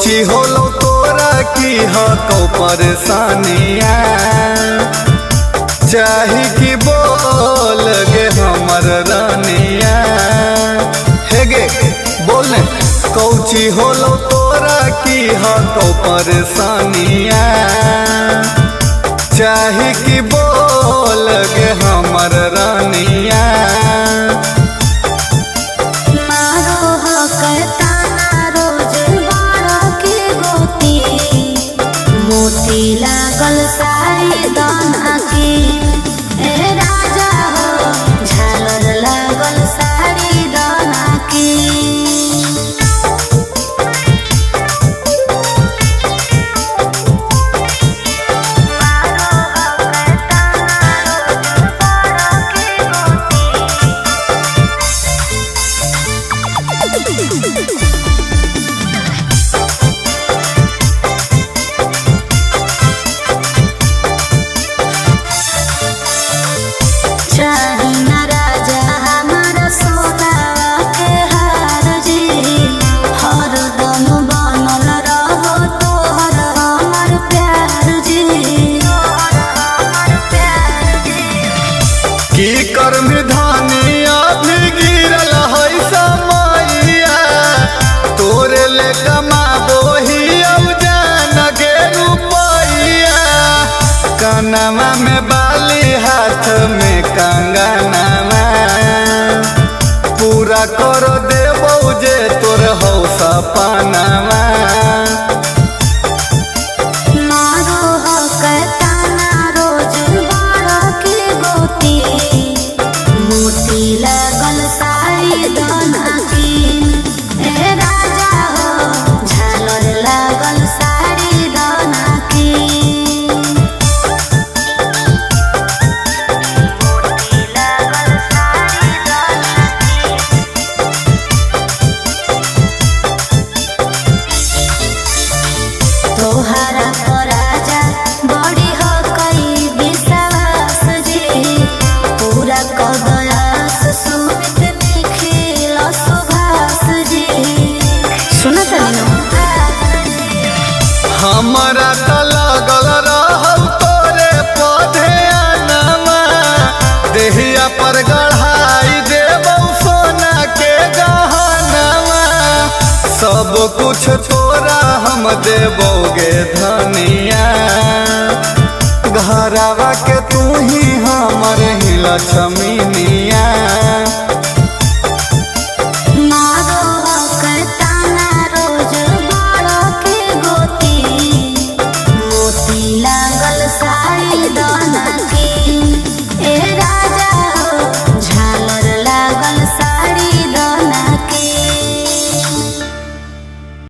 कौची होलो तोरा की हको परेशानिया, चाही कि बोल गे हमर रानिया। हे गे बोल ने, कौची होलो तोरा की हको परेशानिया, चाही कि बोल गे हमर रानिया। मोती लागल सारी दाना के ए राजा हो, झालर लागल सारी दाना के। चाही न राजा हमारा सोना के हार जी, हरदम बनल रहो तोहर हमर प्यार जी। की कर्म धानिया भी गिरल है समैया, तोरे ले कमाबो ही अब जान गे रुपैया। कनमा में बाली हाथ में कंगनवा, पूरा कर देबो जे तोर हौ सपनवा। मारो हक ताना रोज बाड़ा के गोती, मोती लागल सारी दाना के ए राजा हो, झालर लागल सारी दाना के। मोती लागल सारी दाना के। तोहरा पर राजा बड़ी हो कई विश्वास जी, पूरा कदयास सुमित निखिल सुभाष जी। सुनत हमरा त लगल रहल तोरे पौधे अनमा, देहिया पर गढ़ाई देबौ सोना के गहनवा। सब कुछ तोरा हम देबोगे धनिया, घरवा के तू ही हमर ही लक्ष्मीनिया।